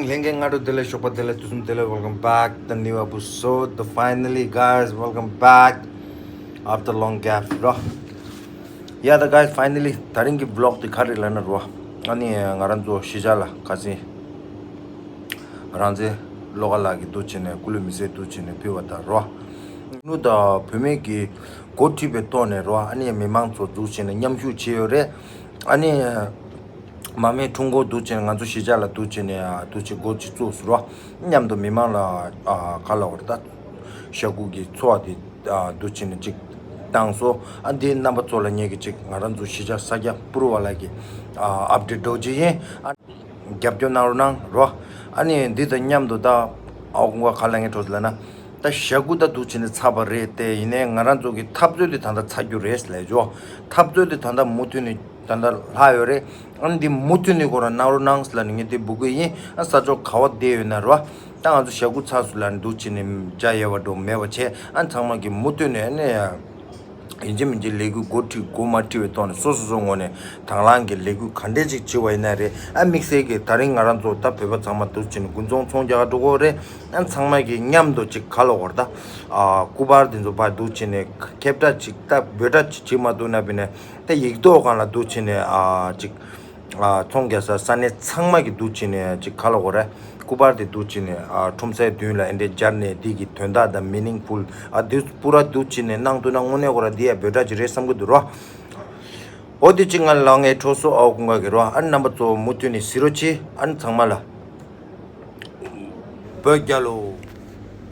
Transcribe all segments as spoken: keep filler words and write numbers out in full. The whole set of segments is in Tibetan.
ལྷན་རྒྱས་སྔ་དྲོ་བདེ་ལེགས། ཞོགས་པ་བདེ་ལེགས། དུས་གསུམ་བདེ་ལེགས། Welcome back the new episode, the finally guys, welcome back after long gap, bro. Yeah, the guys, finally. ད་རིང་གི་vlog དེ་ག་རེ་ལབ་ན་རོ། ཨ་ནི་ང་རང་ཚོ་གཞིས་ཆགས་ལ་ཁ་སང་རང་བཙན་བློ་དགའ་ལགས་ཀྱིས་འདུག་བྱས་ནས་སྐུ་ལུས་མེ་སྲེག་འདུག་བྱས་ནས་ཕུལ་བ་དང་རོ། ནུ་དང་བུད་མེད་ཀྱི་འགོ་ཁྲིད་པའི་ཐོག་ནས་རོ། ཨ་ནི་མི་མང་ཚོ་འདུག་བྱས་ནས་མཉམ་ཞུགས་བྱས་ཡོད་རེད། ཨ་ནི་མ་མེ་ཁྲུང་ཀོ་འདུག་བྱས་ནས་ང་ཚོ་གཞིས་ཆགས་ལ་འདུག་བྱས་ནས་འདུག་བྱས་འགོ་ཅིག་བཙུགས་སོང་རོ། མཉམ་དུ་མི་མང་ལ་ཨ་ག་ལབ་དགོས་རེད་ད། ཤ་ཁུ་གི་འཚོ་བ་དེ་ཨ་འདུག་བྱས་ནས་ཅིག་བཏང་སོང་། ཨ་འདིའི་རྣམ་པ་ཚོ་ལ་ངེད་ཀྱིས་ཅིག་ང་རང་ཚོ་གཞིས་ཆགས་ས་སྐྱ་པུ་རུ་བ་ལ་གི་ཨ་ཨབ་ཌེཊ་འདྲ་བོ་ཅིག་ཡིན། ཨ་རྒྱབ་སྐྱོར་གནང་རོགས་གནང་རོ། ཨ་ནི་འདི་དང་མཉམ་དུ་ད་ཨའོ་ཀུན་དགའ་ག་ལབ་མཁན་འདྲ་བོ་ལབ་ན། ད་ཤ་ཁུ་ད་འདུག་བྱས་ནས་ཚར་བ་རེད་དེ། ཡིན་ནའི་ང་རང་ཚོ་གི་འཐབ་རྩོད་དེ་ད་ལྟ་ཚར་རྒྱུ་རེད་ལབ་ཅོ། འཐབ་རྩོད་དེ་ད་ལྟ་མུ་མཐུད་ནས་ད་ལྟ་ལྷག་ཡོད་རེད། ཨ་ནི་འདི་མུ་མཐུད་ནས་ཁོ་རང་གནང་རོགས་གནང་ལབ་ནས་ངས་འདི་འབོད་སྐུལ་ཡིན། ཨ་ས་ཕྱོགས་ག་བ་བསྡད་ཡོད་ན་རོ། ད་ང་ཚོ་ཤ་ཁུ་ཚར་སོང་ལབ་ནས་འདུག་བྱས་ནས་བྱ་ཡལ་བ་འདྲ་བོ་མེད་པ་བྱས། ཨ་ཚང་མ་གིས་མུ་མཐུད་ནས་ཨ་ནི་ཡིན་གཅིག་མིན་གཅིག་ལས་འགུལ་འགོ་ཁྲིད་འགོ་མ་ཁྲིད་པའི་ཐོག་ནས་སོ་སོ་སོའི་ངོས་ནས་དང་བླངས་ཀྱི་ལས་འགུལ་ག་འདྲས་ཅིག་བྱེད་པ་ཡིན་ན་རེད། ཨ་དམིགས་བསལ་གྱིས་ད་རིང་ང་རང་ཚོ་ད་བོད་པ་ཚང་མ་འདུག་བྱས་ནས་དགུན་ཚོང་ཚོང་རྒྱག་ག་འགྲོ་གི་ཡོད་རེད། ཨ་ཚང་མ་གིས་མཉམ་དུ་ཅིག་ག་ལབ་དགོས་རེད་ད། ཨ་སྐུ་པར་དེ་ཚོ་ཕར་འདུག་བྱས་ནས་ཁྱབ་བསྒྲགས་ཅིག་ད་འབོད་སྒྲ་ཅིག་བྱེད་མ་ཐུབ་ན་བྱས་ནས་ད་ཡིག་ཐོག་སྒང་ལ་འདུག་བྱས་ནས་ཨ་ཅིག་ཨ་ཚོང་རྒྱག་ས་ས་གནས་ཚང་མ་གིས་འདུག་བྱས་ནས་ཅིག་ག་ལབ་དགོས་རེད། སྐུ་པར་དེ་འདུག་བྱས་ནས་ཨ་ཁྲོམ་སའི་མདུན་ལ་ཨེ་འདྲས་སྦྱར་ནས་འདི་གི་དོན་དག་དང་མི་ནིང་ཕུལ་ཨ་འདི་པུ་ར་འདུག་བྱས་ནས་གནང་ཐུབ་ན་དངོས་གནས་ཁོ་རང་འདི་ཡང་འབོད་སྒྲ་ཅིག་རེད་བསམ་གྱི་འདུག་རོ། འོ་དེ་ཅིག་ང་ལ་ངའི་གྲོགས་སུ་ཨའོ་ཀུན་དགའ་གི་རོ། ཨ་རྣམ་པ་ཚོ་མུ་མཐུད་ནས་གཟིགས་རོགས་གྱིས། ཨ་ཚང་མ་ལ་བོད་རྒྱལ་ལོ།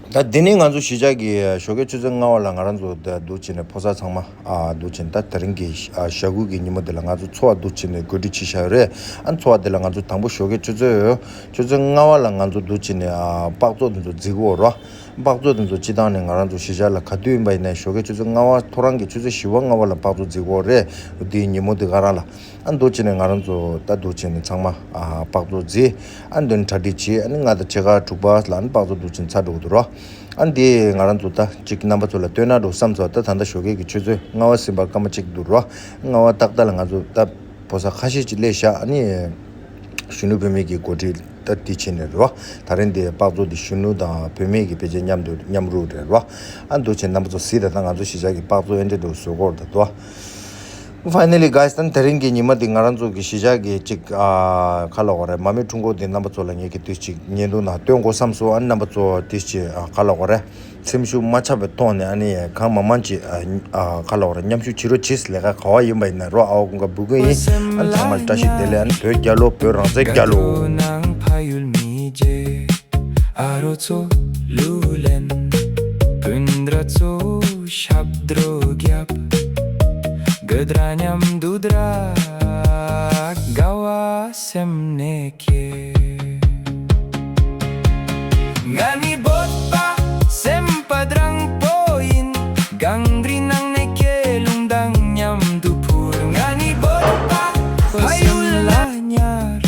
ད་འདི་ནི་ང་ཚོ་གཞིས་ཆགས་ཀྱི་ཞོགས་ཀའི་ཆུ་ཚོད་ལྔ་པ་ལ་ང་རང་ཚོ་ད་འདུག་བྱས་ནས་ཕོ་གསར་ཚང་མ་ཨ་འདུག་བྱས་ནས་ད་དེ་རིང་གི་ཨ་ཞ་ཁུ་གི་ཉིན་མོ་འདི་ལ་ང་ཚོ་འཚོ་བ་འདུག་བྱས་ནས་གོ་སྒྲིག་བྱས་བཞག་ཡོད་རེད། ཨ་འཚོ་བ་འདི་ལ་ང་ཚོ་དང་པོ་ཞོགས་ཀའི་ཆུ་ཚོད་ཆུ་ཚོད་ལྔ་པ་ལ་ང་ཚོ་འདུག་བྱས་ནས་ཨ་སྤགས་བཙོག་འདི་ཚོ་བརྫི་གི་ཡོད་རོ། སྤགས་བཙོག་དེ་ཚོ་སྤྱི་བཏང་ནས་ང་རང་ཚོ་གཞིས་ཆགས་ལ་ག་དུས་ཡིན་པ་ཡིན་ནའི་ཞོགས་ཀའི་ཆུ་ཚོད་ལྔ་པ་ཐོ་རངས་ཀྱི་ཆུ་ཚོད་བཞི་པ་ལྔ་པ་ལ་སྤགས་བཙོག་བརྫི་གི་ཡོད་རེད། དེའི་ཉིན་མོ་དེ་ག་རང་ལ་ཨ་འདུག་བྱས་ནས་ང་རང་ཚོ་ད་འདུག་བྱས་ནས་ཚང་མ་ཨ་སྤགས་བཙོག་བརྫིས། ཨ་འདི་ནས་གྲ་སྒྲིག་བྱས། ཨ་ནི་ལྔ་དང་ཕྱེད་ཀ་དྲུག་པ་ལ་ཨ་ནི་སྤགས་བཙོག་འདུག་བྱས་ནས་ཚར་འགྲོ་གི་འདུག་རོ། ཨ་འདི་ང་རང་ཚོ་ད་ཅིག་རྣམ་པ་ཚོ་ལ་སྟོན་ན་འགྲོ་བསམ་སོང་། ད་ད་ལྟ་ཞོགས་ཀའི་གི་ཆུ་ཚོད་ལྔ་པ་ཟིན་པར་སྐར་མ་གཅིག་འདུག་རོ། ལྔ་པ་ཏག་ཏག་ལ་ང་ཚོ་ད་ཕོ་གསར་ཁ་ཤས་ཅིག་སླེབས་ཤག་ཨ་ནི་གཞོན་ནུ་བུད་མེད་ཀྱི་འགོ་ཁྲིད་ད་འདི་བྱས་ནས་རོ། ད་རིང་འདི་སྤགས་བཙོག་འདི་གཞོན་ནུ་དང་བུད་མེད་ཀྱི་ཕལ་ཆེར་མཉམ་དུ་མཉམ་རུབ་རེད་རོ། ཨ་འདུག་བྱས་རྣམ་པ་ཚོ་གཟིགས་དང་། ད་ང་ཚོ་གཞིས་ཆགས་ཀྱི་སྤགས་བཙོག་ཨེ་འདྲས་འགྲོ་བཟོ་གོ་ར་ད་དོ། Finally guys, ད་དེ་རིང་གི་ཉི་མ་འདི་ང་རང་ཚོ་གི་གཞིས་ཆགས་ཀྱི་ཅིག་ཨ་ག་ལབ་དགོས་རེད། མ་མེ་ཁྲུང་ཀོ་འདི་རྣམ་པ་ཚོ་ལ་ངེད་ཀྱིས་དུས་ཅིག་ཉིན་དུ་ན་སྟོན་དགོས་བསམ་སོང་། ཨ་རྣམ་པ་ཚོ་དུས་ཅིག་ཨ་ག་ལབ་དགོས་རེད། སེམས་ཤུགས་མ་ཆག་པའི་ཐོག་ནས་ཨ་ནི་གང་མང་མང་ཅིག་ཨ་ཨ་ག་ལབ་དགོས་རེད། མཉམ་ཞུགས་བྱེད་རོགས་གྱིས། ལས་ཀ་ག་བ་ཡིན་པ་ཡིན་ན་རོ། ཨའོ་ཀུན་དགའ་འབོད་སྐུལ་ཡིན། ཨ་ཚང་མ་ལ་བཀྲ་ཤིས་བདེ་ལེགས། ཨ་ནི་བོད་རྒྱལ་ལོ། བོད་རང་བཙན་རྒྱལ་ལོ། ཨ་རོ་ཚོ་གླུ་ལེན། སྤུན་ཟླ་ཚོ་ཞབས་བྲོ་རྒྱབ། ག་དྲ་མཉམ་དུ་དྲ་དགའ་བ་སེམས་ནས་སྐྱེ། ང་ནི་བོད་པ་སེམས་པ་དྲང་པོ་ཡིན། གངས་རི་ནང་ནས་སྐྱེས། རླུང་དང་མཉམ་དུ་འཕུར། ང་ནི་བོད་པ་ཕ་ཡུལ་ལ་ཉར།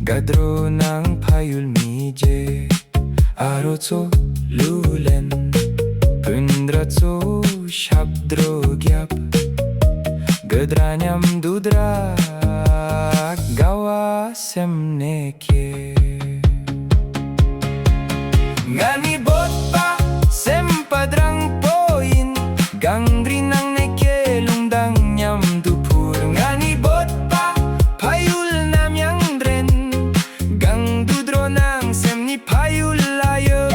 དགའ་སྤྲོ་ནང་ཕ་ཡུལ་མི་བརྗེད། ཨ་རོ་ཚོ་གླུ་ལེན། སྤུན་ཟླ་ཚོ་ཞབས་བྲོ་རྒྱབ། ག་དྲ་མཉམ་དུ་དྲ་དགའ་བ་སེམས་ནས་སྐྱེ། ང་ནི་བོད་པ་སེམས་པ་དྲང་པོ་ཡིན། གངས་རི་ནང་ནས་སྐྱེས། རླུང་དང་མཉམ་དུ་འཕུར། ང་ནི་བོད་པ་ཕ་ཡུལ་ནམ་ཡང་འདྲེན། གང་དུ་འགྲོ་ནའང་སེམས་ནི་ཕ་ཡུལ་ལ་ཡོད།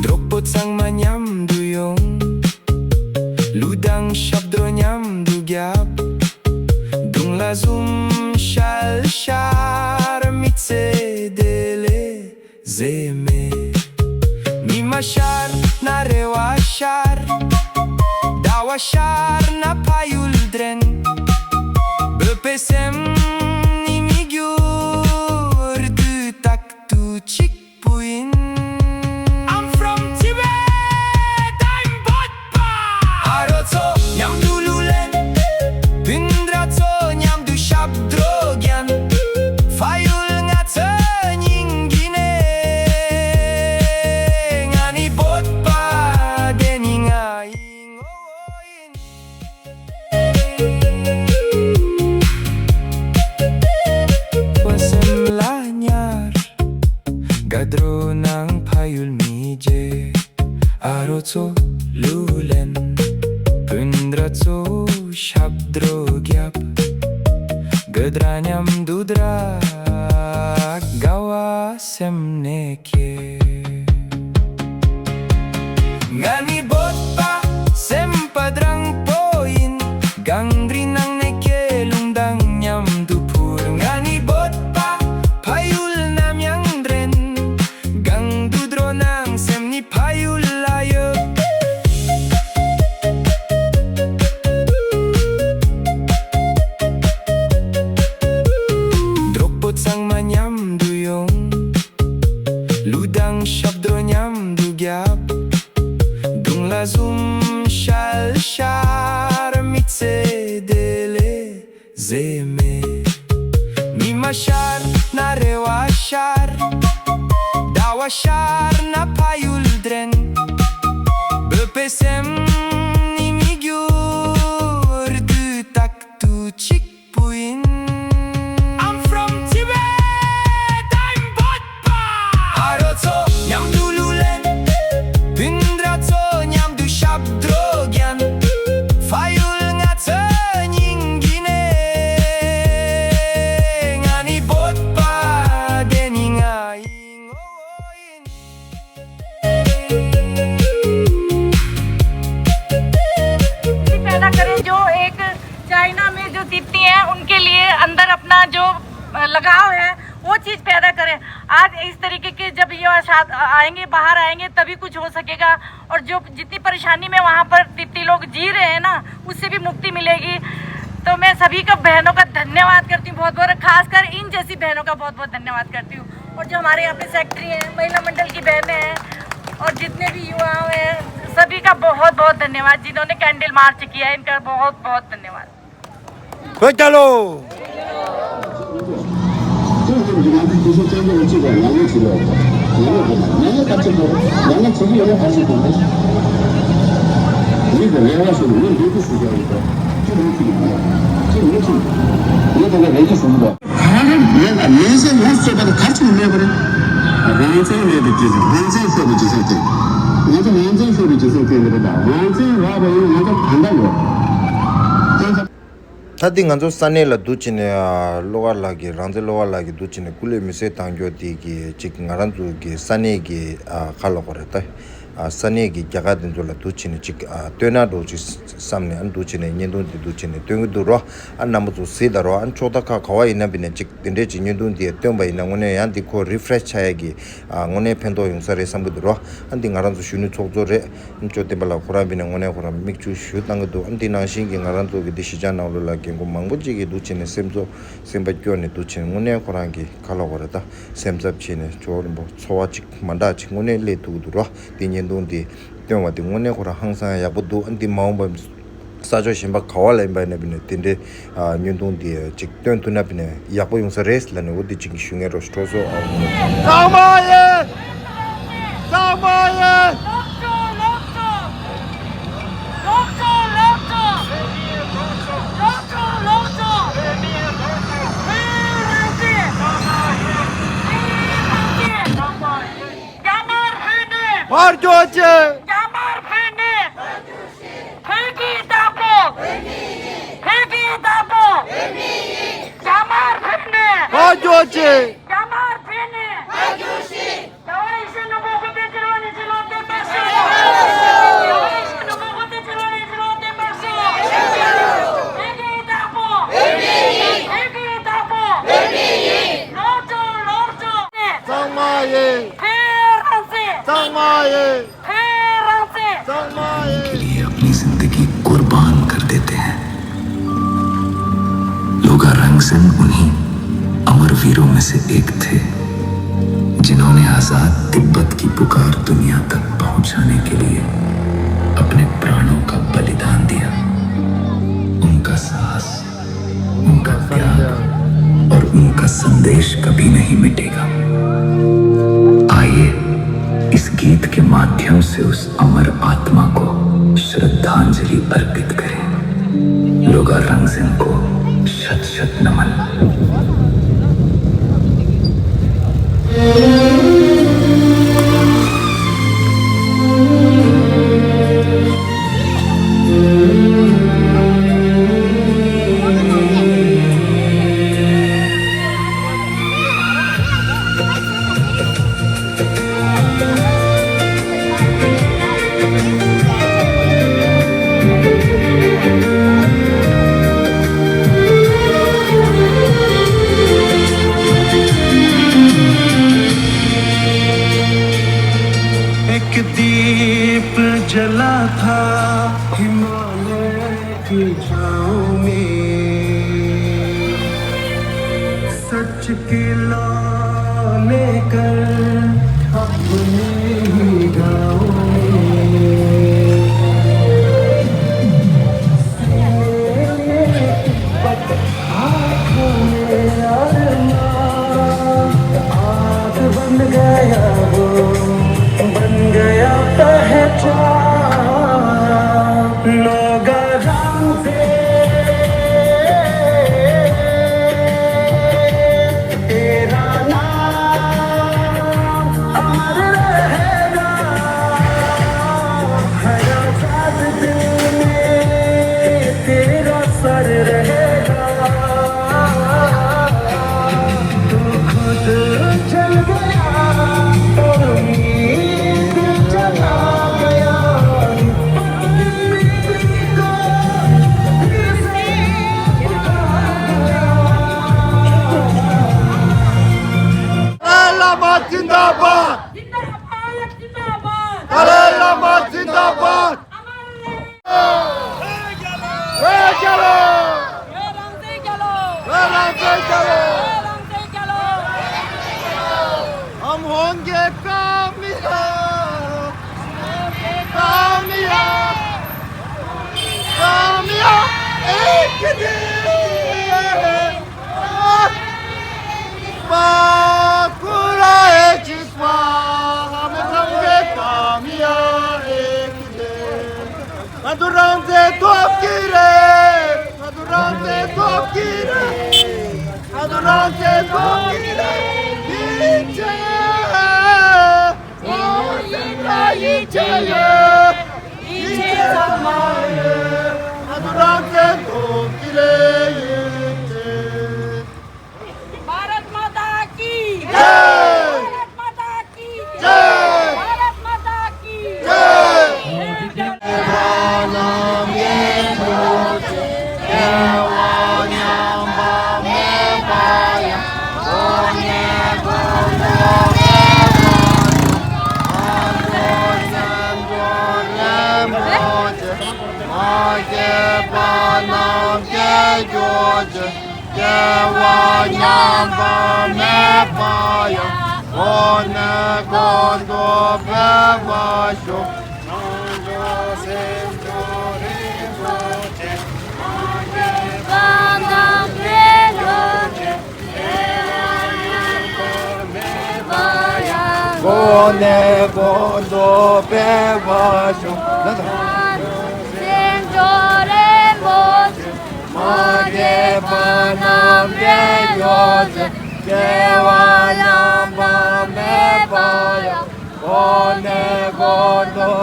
གྲོགས་པོ་ཚང་མ་མཉམ་དུ་ཡོང་། གླུ་དང་ཞབས་བྲོ་མཉམ་དུ་རྒྱབ། སྒྲུང་ལ་འཛུམ་ཤར་ཤར། མི་ཚེ་བདེ་ལེགས་ཟེར་མེད། ཉི་མ་ཤར་ན་རེ་བ་ཤར། ཟླ་བ་ཤར་ན་ཕ་ཡུལ་དྲན། བོད་པའི་སེམས་ནི་མི་འགྱུར། དུས་རྟག་ཏུ་གཅིག་པུ་ཡིན། I'm from Tibet, I'm བོད་པ། ཨ་རོ་ཚོ་མཉམ་དུ་གླུ་ལེན། སྤུན་ཟླ་ཚོ་མཉམ་དུ་ཞབས་བྲོ་རྒྱབ། ཕ་ཡུལ་ང་ཚོའི་སྙིང་གི་གནས། ང་ནི་བོད་པ་དེ་ནི་ང་ཡིན། ངོ་བོ་ཡིན། ཚོ་གླུ་ལེན། སྤུན་ཟླ་ཚོ་ཞབས་བྲོ་རྒྱབ། དགའ་དྲག་མཉམ་དུ་དྲག་དགའ་བ་སེམས་ནས་སྐྱེ། ང་ནི་བོད་པ་སེམས་པ་དྲང་པོ་ཡིན། གངས་རི་ནང་ནས་སྐྱེས། རླུང་དང་མཉམ་དུ་འཕུར། ང་ནི་བོད་པ་ཕ་ཡུལ་ནམ་ཡང་དྲན། གང་དུ་འགྲོ་ནའང་སེམས་ནི་ཕ་ཡུལ་ལ་ཡོད། གྲོགས་པོ་ཚང་མ་མཉམ་དུ་ཡོང་། གླུ་དང་ཞབས་བྲོ་མཉམ་དུ་རྒྱབ། སྒྲུང་ལ་འཛུམ་ཤར་ཤར། མི་ཚེ་བདེ་ལེགས་ཟེར་མེད། ཉི་མ་ཤར་ན་རེ་བ་ཤར། ཟླ་བ་ཤར་ན་ཕ་ཡུལ་དྲན། བོད་པའི་སེམས་ནི་མི་འགྱུར། དུས་རྟག་ཏུ་གཅིག་པུ་ཡིན། I'm from Tibet. I'm བོད་པ། ཕ་རོལ་ཚོ་མཉམ་དུ་གླུ་ལེན། སྤུན་ཟླ་ཚོ་མཉམ་དུ་ཞབས་བྲོ་རྒྱག། ཕ་ཡུལ་ང་ཚོའི་སྙིང་གི་གནས། ང་ནི་བོད་པ་དེ་ནི་ང་ཡིན། ངོ་བོ་ཡིན། पैदा करें, जो एक चाइना में जो दीप्ति हैं, उनके लिए अंदर अपना जो, अ, लगाव है, वो चीज़ पैदा करें। आज इस तरीके के जब ये साथ आएंगे, बाहर आएंगे, तभी कुछ हो सकेगा। और जो जितनी परेशानी में वहाँ पर दीप्ति लोग जी रहे हैं ना, उससे भी मुक्ति मिलेगी। तो मैं सभी का, बहनों का धन्यवाद करती हूँ बहुत बहुत, खासकर इन जैसी बहनों का बहुत बहुत धन्यवाद करती हूँ। और जो हमारे यहाँ पे सेक्रेटरी हैं, महिला मंडल की बहनें हैं और जितने भी युवा हैं, सभी का बहुत बहुत धन्यवाद। जिन्होंने कैंडल मार्च किया है, इनका बहुत बहुत धन्यवाद। བོད་རྒྱལ་ལོ། གང་རེད། ལས་ལ་ལས་བྱེད་ཡོངས་སུ་རྫོགས་པ་དེ་གར་ཕྱིན་མེད་པ་རེད། རང་བཙན་མེད་པའི་རྒྱུ་མཚན། རང་བཙན་ཤོར་བའི་རྒྱུ་མཚན་དེ། ང་ཚོ་རང་བཙན་ཤོར་བའི་རྒྱུ་མཚན་དེ་རེད་ད། རང་བཙན་རག་པ་ཡིན་ན་ང་ཚོ་གང་འདྲ་ཡོད། དེ་ད་ལྟ་ང་ཚོ་ས་གནས་ལ་འདུག་བྱས་ནས་ཨ་བློ་དགའ་ལགས་ཀྱིས། རང་བཙན་བློ་དགའ་ལགས་ཀྱིས་འདུག་བྱས་ནས་སྐུ་ལས་མེ་སྲེག་བཏང་རྒྱུ་དེ་གི་ཅིག་ང་རང་ཚོ་གི་ས་གནས་ཀྱི་ཨ་ག་ལབ་དགོས་རེད་ད། ཨ་ས་གནས་ཀྱི་རྒྱལ་ཁབ་དེ་ཚོ་ལ་འདུག་བྱས་ནས་ཅིག་ཨ་སྟོན་ན་འགྲོ་ཅིག་བསམ་ནས་ཨ་འདུག་བྱས་ནས་བརྙན་ཐུང་དེ་འདུག་བྱས་ནས་སྟོན་གྱི་འདུག་རོ། ཨ་རྣམ་པ་ཚོ་གཟིགས་དང་རོ། ཨ་ཕྱོགས་མཐའ་ཁག་ག་བ་ཡིན་ན་བྱས་ནས་ཅིག་དེ་འདྲས་ཅིག་བརྙན་ཐུང་དེ་སྟོན་པ་ཡིན་ན་དངོས་གནས་ཡང་འདི་ཁོ་རི་ཕི་རེ་ཤི་ཆགས་ཡ་གི་ཨ་དངོས་གནས་ཕན་ཐོགས་ཡོང་ས་རེད་བསམ་གྱི་འདུག་རོ། ཨ་འདི་ང་རང་ཚོ་གཞོན་ནུ་ཚོགས་གཙོ་རེད། ཨ་ཅོ་བསྟན་པ་ལགས་ཁོ་རང་བྱས་ནས་དངོས་གནས་ཁོ་རང་མིག་ཆུ་ཞུ་བཏང་གི་འདུག་ཨ་འདི་ནང་བཞིན་གྱི་ང་རང་ཚོ་གི་འདི་གཞིས་ཆགས་ནང་ལོགས་ལ་རྒན་རྒོན་མང་པོ་ཅིག་གིས་འདུག་བྱས་ནས་སེམས་ཚོ་སེམས་པ་སྐྱོ་ནས་འདུག་བྱས་ནས་དངོས་གནས་ཁོ་རང་གི་ག་ལབ་དགོས་རེད་ད། སེམས་འཚབ་བྱས་ནས་ཇོ་བོ་རིན་པོ་འཚོ་བ་ཅིག་མ་འདྲ་ཅིག་དངོས་གནས་སླེབས་ཐུབ་ཀྱི་འདུག་རོ། འདི་བརྙན་ཐུང་འདི་སྟོན་པ་འདི་དངོས་གནས་ཁོ་རང་ཧང་སང་ཡག་པོ་འདུག་ཨ་འདི་མ་འོངས་པ་ས་ཕྱོགས་གཞན་པ་ག་བ་ལ་ཡིན་པ་ཡིན་ན་བྱས་ནས་དེ་འདྲའི་ཨ་བརྙན་ཐུང་འདི་ཅིག་སྟོན་ཐུབ་ན་བྱས་ནས་ཡག་པོ་ཡོང་ས་རེད་ལབ་ནས་འོ་འདི་ཅིག་ཞུ་ངེས་རོགས་ཞུ་གྲོགས་སོ། ཨ་ཚང་མ་ཡིན། ཚང་མ་ཡིན། རྒྱ་དམར་ཕུད་ནས། བར་ཆོད་ཅིག་རྒྱ་དམར་ཕུད་ནས། བོད་ཀྱི་བདག་པོ། བོད་ཀྱི་བདག་པོ། རྒྱ་དམར་ཕུད་ནས། བར་ཆོད་ཅིག་རྒྱ་དམར་ཕུད་ནས། རྒྱལ་བ་ཡིད་བཞིན་ནོར་བུ་སྐུ་ཕྲེང་བཅུ་བཞི་པ་ཉིད་ཀྱི་ལུང་བསྟན་པར་ཤོག་རྒྱལ་བ་ཡིད་བཞིན་ནོར་བུ་སྐུ་ཕྲེང་བཅུ་བཞི་པ་ཉིད་ཀྱི་ལུང་བསྟན་པར་ཤོག་བོད་ཀྱི་བདག་པོ། བོད་ཀྱི་བདག་པོ། ལོག་འགྲོ་ལོག་འགྲོ། ཚང་མ་ཡིན། བོད་རང་བཙན། ཚང་མ་ཡིན། བོད་རང་བཙན། ཚང་མ་ཡིན། के लिए अपनी जिंदगी कुर्बान कर देते हैं। लोगांग रंगसेन उन्हीं अमर वीरों में से एक थे, जिन्होंने आजाद तिब्बत की पुकार दुनिया तक पहुंचाने के लिए अपने प्राणों का बलिदान दिया। उनका साहस, उनका त्याग और उनका संदेश कभी नहीं मिटेगा। आइए, इस गीत के माध्यम से उस अमर आत्मा को श्रद्धांजलि अर्पित करें। लोगांग रंगसेन को शत शत नमन। निकला था हिमालय की छाँव में, सच की लौ लेकर अपने ही गाँव में। सीने में तिब्बत, आँखों में अरमान, आग बन गया वो, बन गया पहचान। नौगाराम से तेरा नाम अमर रहेगा, हर आजाद दिल में तेरा सर रहेगा। तू खुद चल गया और उम्मीद चला गया। Dalai Lama zindabad! Dalai Lama zindabad! हम होंगे कामयाब, कामयाब, कामयाब एक दिन। Pakura Express, हम होंगे कामयाब एक दिन। ང་ཚོ་རང་བཙན་ཐོབ་ཀྱི་རེད། ང་ཚོ་རང་བཙན་ཐོབ་ཀྱི་རེད། ང་ཚོ་རང་བཙན་ཐོབ་ཀྱི་རེད། ཡིན་ཆེ། ང་ཚོ་སེམས་ལ་ཡིད་ཆེས་ཡོད། ཡིད་ཆེས་ཚང་མ་ཡོད། ང་ཚོ་རང་བཙན་ཐོབ་ཀྱི་རེད། ཡིད་ཆེས། भारत माता की जय। भारत माता की जय। भारत माता की जय। སྐྱེ་བ་ཉམས་པ་མེད་པ་ཡང་། གོང་ནས་གོང་དུ་འཕེལ་བར་ཤོག། གོང་ནས་གོང་དུ་འཕེལ་བར་ཤོག། མ་རྒན་པ་རྣམས་བདེ་ཡོད་ཚེ། སྐྱེ་བ་རྣམ་པ་མེད་པ་ཡང་། གོང་ནས་གོང་དུ་